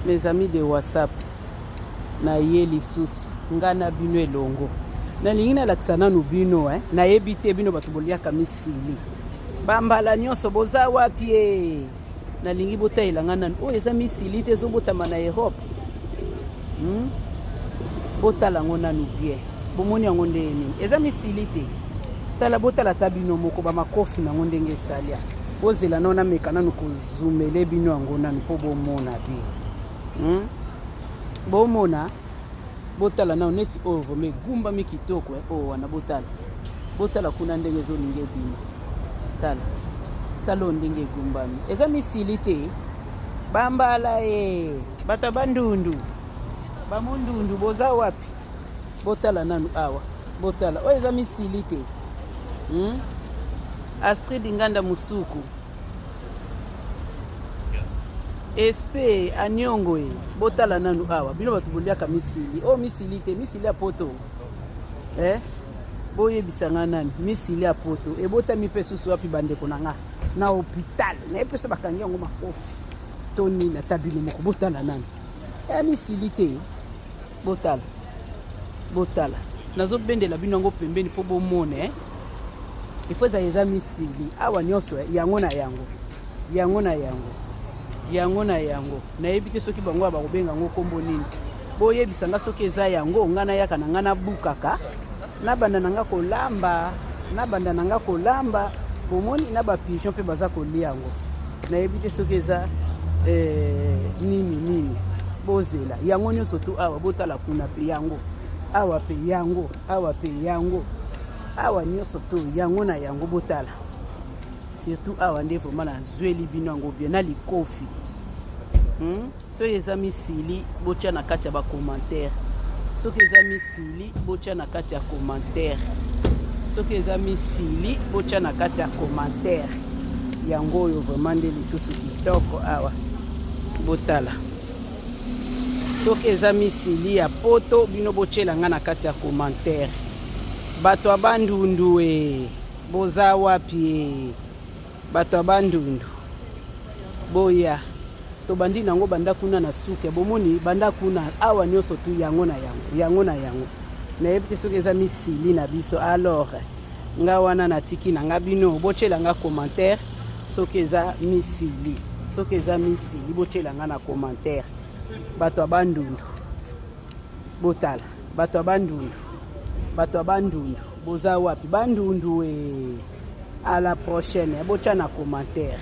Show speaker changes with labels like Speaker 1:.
Speaker 1: Mes amis de WhatsApp, na ye lisusu nga na bino elongo. Nalingi nalakisa nanu bino eh. Nayebi te bino bato boliaka misili bambala nyonso boza wapi e? Nalingi botalela nga nanu oyo eza misili te, ezobotama na Europe. Botala yango nanu bien, bomoni yango ndenge nini? Eza misili te. Tala, botala ata bino moko bamakofi nango ndenge esalia. Bozela nao nameka nanu kozumele bino yango nanu mpo bomona bien. Bomona, botala nano neti oyo vraiment egumbami kitoko eh. Oyo wana botala, botala kuna ndenge ezolinga ebima. Tala, tala oyo ndenge egumbami, eza misili te. Bambala e bato ya Bandundu, bamundundu boza wapi? Botala nanu awa, botala oyo eza misili te. Astrid Nganda Musuku Esp Aniongo e, botala nanu awa bino bato boliaka misili oyo, misili te, misili ya poto eh? Boyebisa nga nani misili ya poto ebotami mpe susu wapi? Bandeko na nga na hôpital nayebi te so bakangi yango makofi to nini. Ata bino moko botala nani, ya misili te. Botala, botala, nazobendela bino yango pembeni mpo bomona eh? Ifo ezala eza misili awa nyonso eh? Yango na yango, yango na yango, yango na yango. Nayebi te soki bango bakobenga yango nkombo nini. Boyebisa nga soki eza yango. Nga nayaka na nga nabukaka, nabanda na nga kolamba, nabanda na nga kolamba. Bomoni na bapigeon mpe baza kolia yango. Nayebi te soki eza nini nini. Bozela, yango nyonso tu awa, botala kuna mpe yango awa, mpe yango awa, mpe yango awa, nyonso to yango na yango. Botala surtout awa nde vraiment nazweli bino yango bien na likofi. Soki eza misili, botya na kati ya bacommentaire. Soki eza misili, botya na kati ya commentaire. Soki eza misili, botya na kati ya commentaire. Yango oyo vraiment nde lisusu kitoko awa. Botala, soki eza misili ya poto, bino botyela nga na kati ya commentaire. Bato ya Bandundu e, boza wapi e? Bato ya Bandundu, boya. Tobandi nango banda kuna na suke, bomoni banda kuna awa nyonso tu yango na yango, yango na yango. Nayebi te soki eza misili na biso. Alors nga wana natiki na nga bino botyela nga commentaire soki eza misili. Soki eza misili, botyela nga na commentaire. Bato ya Bandundu, botala. Bato ya Bandundu, bato ya Bandundu, boza wapi? Bandundu e, à la prochaine. Botya na commentaire.